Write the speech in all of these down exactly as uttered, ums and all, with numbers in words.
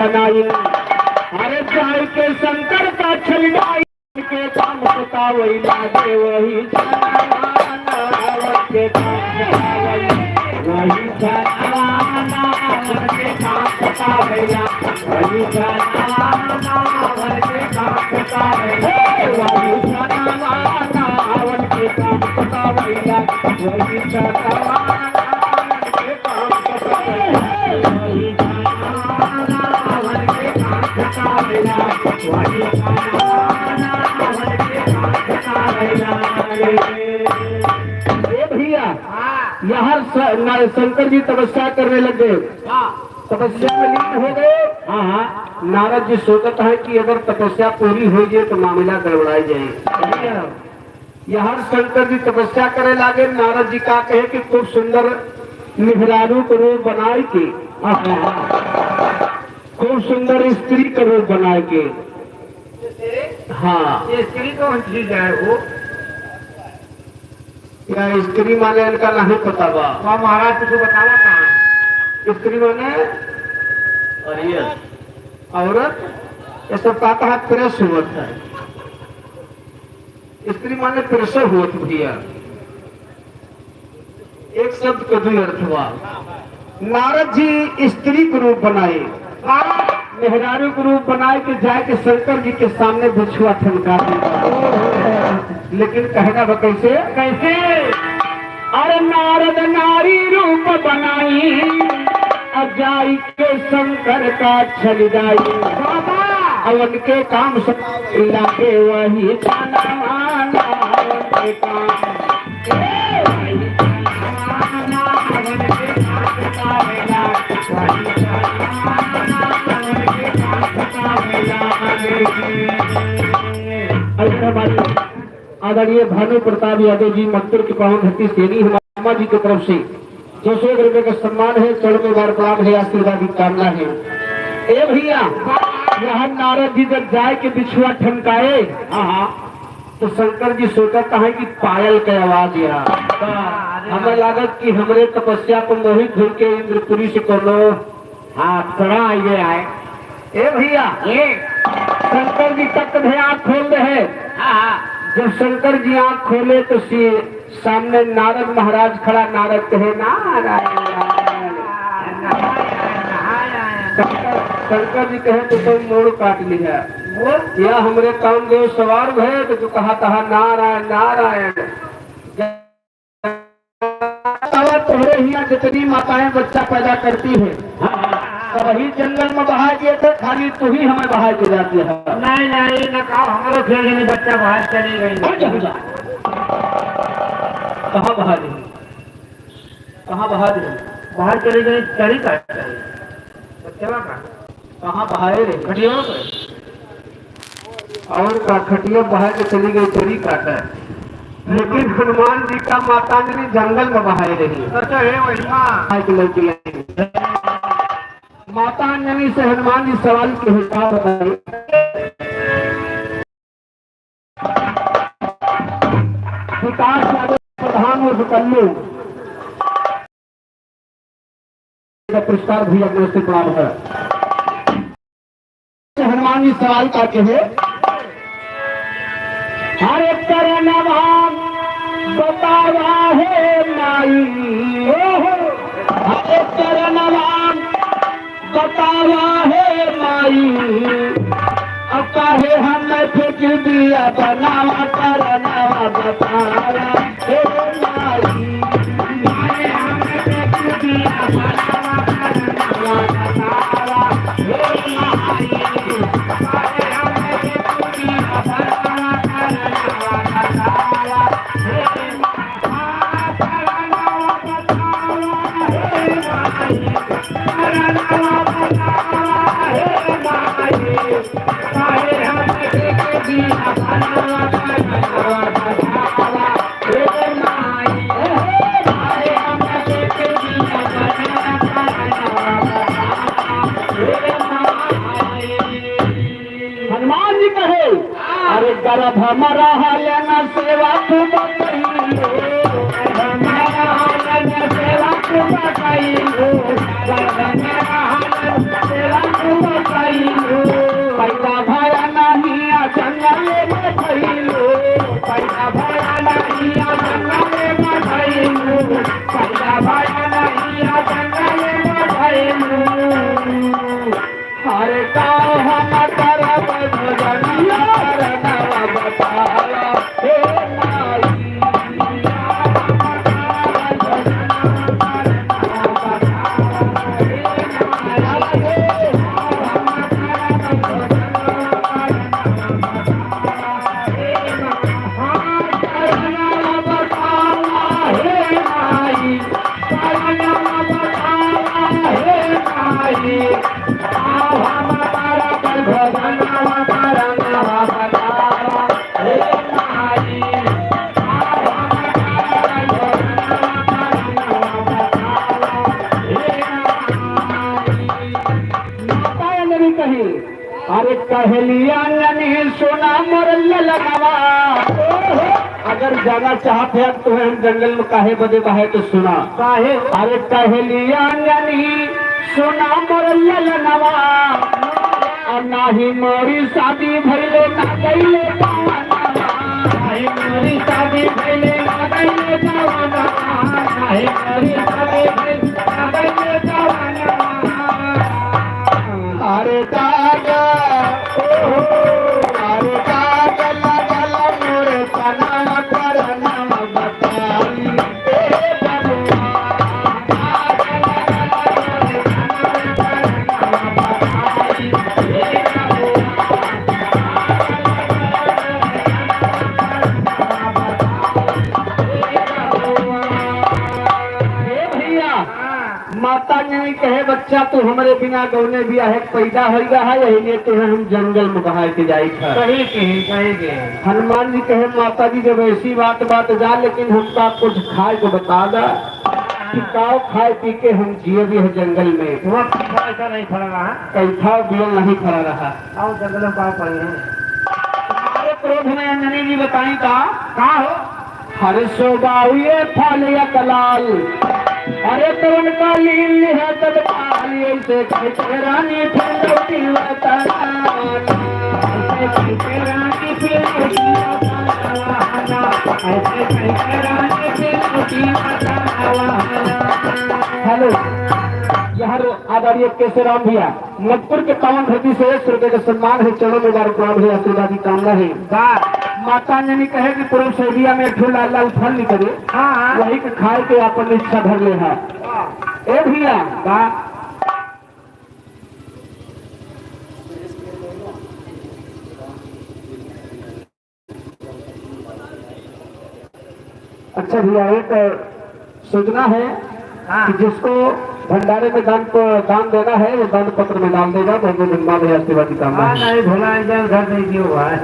बनाई। अरे जाई के शंकर का छलडाई के काम बतावई लागे वही छलडाई के काम बतावई, वही छलडाई के काम बतावई, वही छलडाई के काम बतावई, वही छलडाई के काम बतावई, वही छलडाई ए भैया, यहाँ स-, न-, शंकर जी तपस्या करने लग गए। तपस्या में लीन हो गए। हाँ, हाँ। नारद जी सोचत है कि अगर तपस्या पूरी हो जाए तो मामला गड़बड़ाई जाए। यहाँ शंकर जी तपस्या करे लागे, नारद जी का कहे कि खूब सुंदर मेहरारू के रूप बनाए के, खूब सुंदर स्त्री के रूप बनाए के। हाँ। ये स्त्री कौन चीज है वो? या स्त्री माने इनका नहीं पता बा। हाँ महाराज, कुछ बतावा कहाँ? स्त्री माने अरे औरत, ये सब का कहा प्रेस होत है। स्त्री माने प्रसव होत भैया। एक शब्द के दुई अर्थ बा। नारद जी स्त्री के रूप बनाए, मेहरारू के रूप बनाए के जाए के शंकर जी के सामने बिछुआ ठनका दी। लेकिन कहना बा कैसे? कैसे? अरे नारद नारी रूप बनाई, अब जाई के शंकर का छल जाई। बाबा! अब उनके काम से लागे वही खाना वाला उनके काम। ऐसे हमारे आदरणीय भानु प्रताप यादव जी, मत्तुर के पावन धरती से, इन्हीं हमारे मामा जी की तरफ से दो सौ एक रुपए का सम्मान है, चरण में बार प्रणाम है, आशीर्वाद की कामना है। ए भैया, यहाँ नारद जी जब जाए के बिछुआ ठनकाए, हाँ, हाँ, तो शंकर जी सोचत है कि पायल के आवाज या। हमें लागत कि हमरे तपस्या पर मोहित होके इंद्रपुरी से कोनो हाँ, अप्सरा आई गया है। ए भैया, ये शंकर जी तक दे आँख खोल दे है। हाँ, हाँ। जब शंकर जी आँख खोले तो सी-, सामने नारद महाराज खड़ा, नारद कहे, "नारायण, नारायण।" शंकर, शंकर जी कहे, "तो कोई मोड़ काट लिया।" बोल। या हमरे कामदेव सवार भए तो तू कहा तहा, "नारायण, नारायण।" बतावा, तोहरे हियाँ जितनी माताएं बच्चा पैदा करती हैं, सब ही जंगल में बहा दिए थे, खाली तू ही हमें बहा के जाती है। नहीं, नहीं, न कहा, हमरो फिर जनी बच्चा बाहर चली गई। हो जा, हो जा। कहाँ बहा दी? कहाँ बहा दी? बाहर चली गई, चली का? बच्चा का? कहाँ बहाए रहे? खटिया पे। और का खटिया बहा के चली गई, चरी काटा। लेकिन हनुमान जी का मातांजलि जंगल में बहाए रही। अच्छा, हे महिमा। बहाए के लौटी आई। मातांजलि से हनुमान जी सवाल के हिसाब बताए। विकास यादव प्रधान उर्फ कल्लू का पुरस्कार भी अपने से प्राप्त है। हनुमान जी सवाल का कहे, "हरे करनवा बतावा हे माई, हरे करनवा बतावा हे माई, अब काहे हमें फेंक दिया बनावा करनवा बतावा हे माई।" हनुमान जी कहे, "अरे गर्भ में रहल न सेवा तू बतैलो, गर्भ में रहल न सेवा तू बतैलो, गर्भ में रहल न सेवा तू बतैलो।" माता अंजनी कही, अरे कहली अंजनी सुना मोर ललनवा। अगर जाना चाहत है तो हम जंगल में काहे बदे बहाए तो सुना। काहे? अरे कहली अंजनी सुना मोर ललनवा। आ नाही मोरी शादी भइले ना गइले जवानवा। नाही मोरी शादी भइले ना गइले जवानवा। नाही मोरी शादी भइले ना गइले जवानवा। अरे दादा, ओ हो, अरे दादा, लगल मोरे पनवा परनवा बताई, ए बबुआ। ए भइया, माता जी कहे, "बच्चा, तू हमरे बिना गौने बियाहे पैदा होइगा है, यही लिए तुहे हम जंगल में बहाए के जाई था।" सही कही, सही कही। हनुमान जी कहे, "माता जी, जब ऐसी बात, बात जा, लेकिन हमका कुछ खाए को बता दा कि काव खाए पी के हम जिए भी है जंगल में।" वहाँ कैसा नहीं फरा रहा। कैसा बियल नहीं फरा रहा। आओ जंगल में पाँव पड़े हैं। हमारे क्रोध में अंजनी जी बताई का? का हो? हर शोभा हुए फल यक लाल। अरे तवन का लीन लिहा तत्काल, ऐसे कह के रानी फिर लौटी वतन। ऐसे कह के रानी फिर लौटी वतन। ऐसे कह के रानी फिर लौटी वतन। हेलो, यहाँ रो-, आदरणीय केशव राम भैया। मधुपुर के पावन धरती से श्रोता के सम्मान है, चरणों में बार प्रणाम है, आशीर्वाद की कामना है। वाह। माता अंजनी कहे कि पूरब से एरिया में एक ठो लाल लाल फल निकले, हाँ, हाँ। वही के खाए के आपन इच्छा धर ले है। वाह। ए भैया। वाह। अच्छा भैया, एक सूचना है, हाँ। कि जिसको भंडारे में दान प-, दान देना है, वो दान पत्र में डाल देगा, बहुत बहुत धन्यवाद है, आशीर्वाद की कामना हाँ, है। नहीं, भुला जाए, घर नहीं दियो भाई।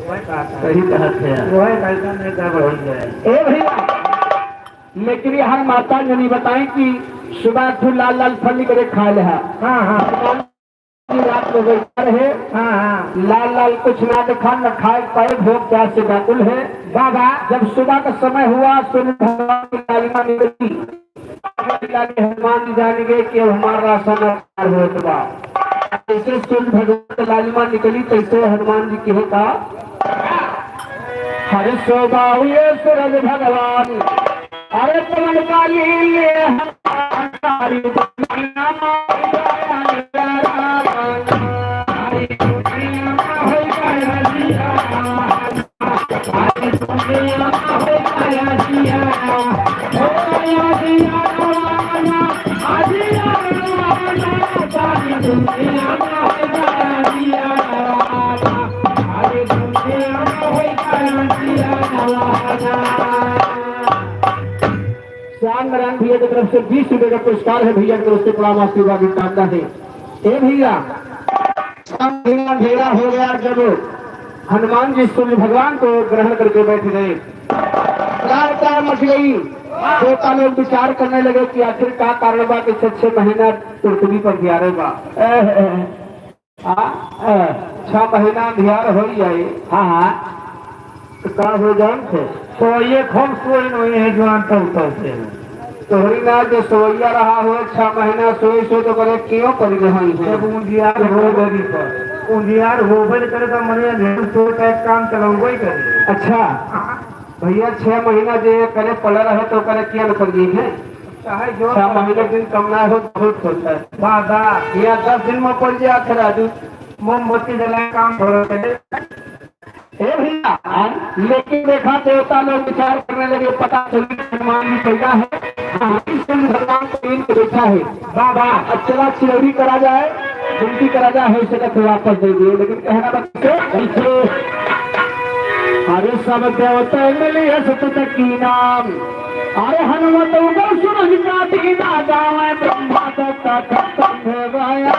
वही बात है। सही बात है यार। वही पैसा नहीं कर वही जाए। ए भैया, लेकिन यहाँ माता अंजनी बताई कि सुबह तू लाल लाल फल निकले खा ले हा। हाँ, हाँ। रात में बैठा रहे। हाँ, हाँ। लाल लाल कुछ ना देखा, न खाए पाए, भूख प्यास से व्याकुल है। बाबा। जब सुबह का समय हुआ, सूर्य भगवान की लालिमा निकली। लाली हनुमान जी जान गए कि अब हमारा रास्ता नाकार होत बा। जैसे सूर्य भगवान की लालिमा निकली, तैसे हनुमान जी कहे का, हर शोभा हुए सूरज भगवान। अरे पवन काली ले हम सारी दुनिया में। श्याम नारायण भैया की तरफ से बीस रुपए का पुरस्कार है। भैया की तरफ से प्रणाम, आशीर्वाद की कामना है। ए भैया, श्याम भैया अंधेरा हो गया, जब हनुमान जी सूर्य भगवान को ग्रहण करके बैठ गए, कार कार मच गई। श्रोता लोग विचार करने लगे कि आखिर का कारण बा कि छह छह महीना पृथ्वी पर अंधियारे बा। हाँ, ए, छह महीना अंधियार हो जाए। हाँ, हाँ। तो का हो जान थे? तो ये खूब सोए नहीं है जवान तब तब से। तोहरी ना जो सोइया रहा हो, छह महीना सोई सोई तो करे क्यों पड़ गई है? जब उंधियार हो गई पर, उंधियार होबे न करे तो मने अंधेर सोए का एक काम चलौबे करे। अच्छा। हाँ। भैया, छह महीना जे करे पड़ा रहे तो करे किया न कर गई है? चाहे जो छह महीने दिन कम ना हो, बहुत होता है। वाह, वाह। यहाँ दस दिन में पड़ जाए, फिर राजू मोमबत्ती जलाए, काम थोड़ा करे। ए भैया, हाँ? लेकिन देखा, देवता लोग विचार करने लगे, पता चला हनुमान जी पैदा है, हाँ, हनुमान जी भगवान को नींद में बैठा है। वाह, वाह। अब चला चिरौरी करा जाए, विनती करा जाए, हो सके तो वापस दे दिए, लेकिन कहना बस कैसे? अरे सब देवता मिलिए सतत की नाम, अरे हनुमत उगल सूरज काट की ना जावे, ब्रह्मा तथा खत्म हो गया।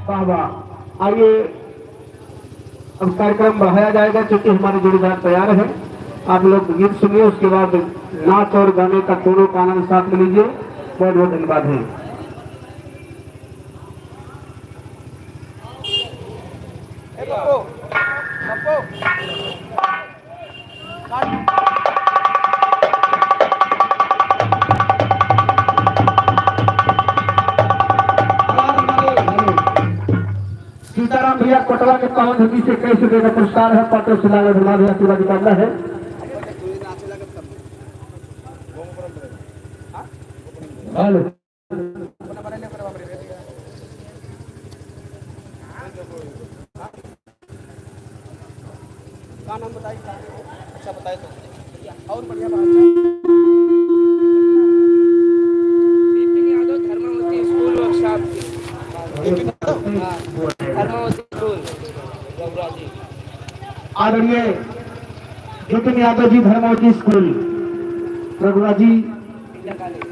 वाह, वाह। आइए, अब कार्यक्रम बढ़ाया जाएगा, क्योंकि हमारे जोड़ीदार तैयार हैं। आप लोग गीत सुनिए, उसके बाद नाच और गाने का दोनों का आनंद साथ में लीजिए। बहुत बहुत धन्यवाद है। सीताराम भैया कोटवा के पावन धरती से इक्कीस रुपये का पुरस्कार है, पात्र से लाल धर्मा भैया आशीर्वाद निकालना है। हेलो। का नाम बताई? अच्छा बताए तो और बढ़िया बात है। विपिन यादव धर्मावती स्कूल वर्कशॉप की। विपिन यादव? हाँ, धर्मावती स्कूल, रघुराजी। आदरणीय विपिन यादव जी, धर्मावती स्कूल, रघुराजी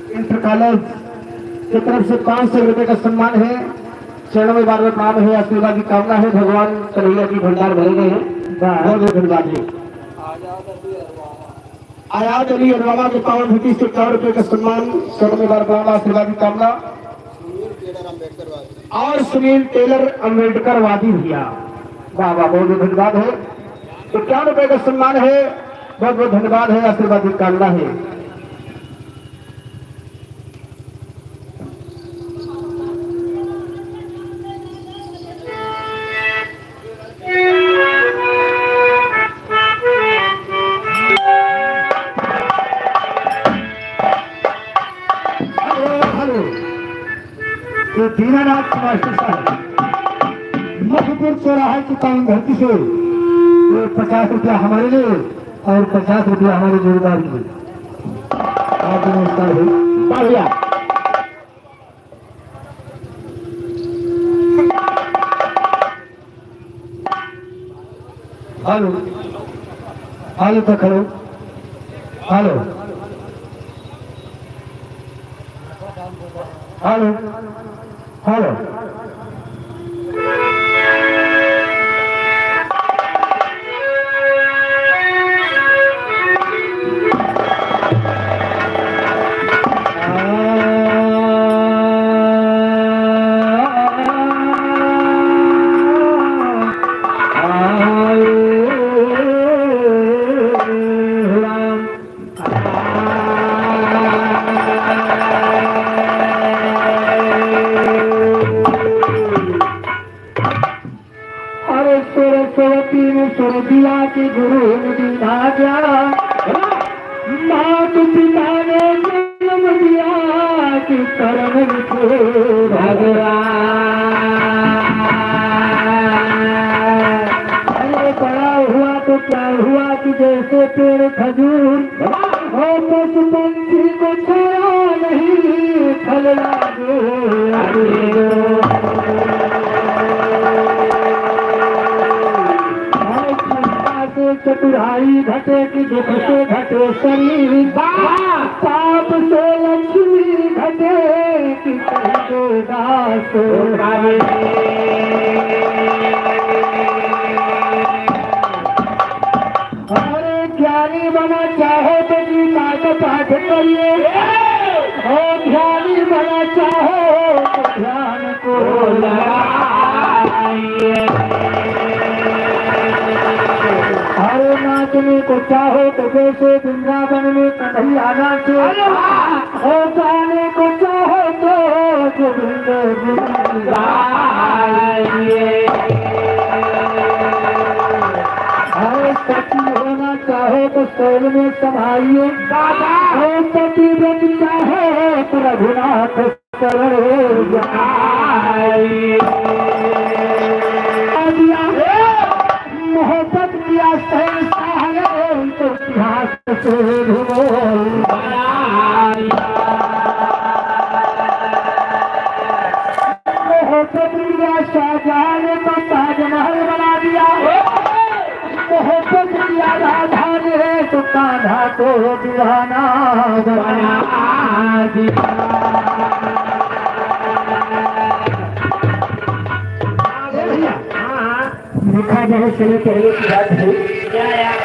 इंटर कॉलेज की तरफ से पाँच सौ रुपये का सम्मान है। चरणों में बार बार प्रणाम है, आशीर्वाद की कामना है, भगवान कन्हैया जी भंडार भरे रहे। वाह। बहुत बहुत धन्यवाद जी। आयाद अली अरवामा के पावन धरती से इक्यावन रुपये का सम्मान, चरणों में बार प्रणाम, आशीर्वाद की कामना। और सुनील टेलर अम्बेडकर वादी भैया, वाह वाह, बहुत बहुत धन्यवाद है। इक्यावन रुपये का सम्मान है, बहुत बहुत धन्यवाद है, आशीर्वाद की कामना है। हेलो, हेलो। ये दीनानाथ मास्टर साहब, मधुपुर चौराहे की पावन धरती से ये पचास रुपया हमारे लिए और पचास रुपया हमारे जोड़ीदार के लिए। आप नमस्कार भाई। बढ़िया। हेलो, हेलो, तो खड़ो। हेलो, हेलो, हेलो। अरे सरस्वती ने स्वर दिया कि गुरु ने दीना ज्ञान, मात पिता ने जन्म दिया कि कर्म विधि भगवान। अरे बड़ा हुआ तो क्या हुआ कि जैसे पेड़ खजूर, और पशु पंछी को छाया नहीं, फल लागे अरे। और चिंता से चतुराई घटे कि दुख से घटे शरीर, वाह। पाप से लक्ष्मी घटे कि कहीं के दास। अरे ज्ञानी बना चाहो तो गीता का पाठ करिए, ओ ध्यानी बना चाहो तो ध्यान को लगाइए। अरे नाचने को चाहो तो जैसे वृंदावन में कन्हैया नाचे। अरे वाह! ओ गाने को चाहो तो गोविंद गुण गाइए। अरे सती होना चाहो तो शैल में समाइए। दादा! ओ पतिव्रत चाहो तो रघुनाथ शरण जाइए। मोहब्बत किया शहंशाह ने तो इतिहास से भूगोल बनाया। मोहब्बत किया शाहजहां ने तो ताजमहल बना दिया। मोहब्बत किया राधा ने तो कान्हा को दीवाना बना दिया। देखा जाए, चलो पहले की बात है। क्या यार?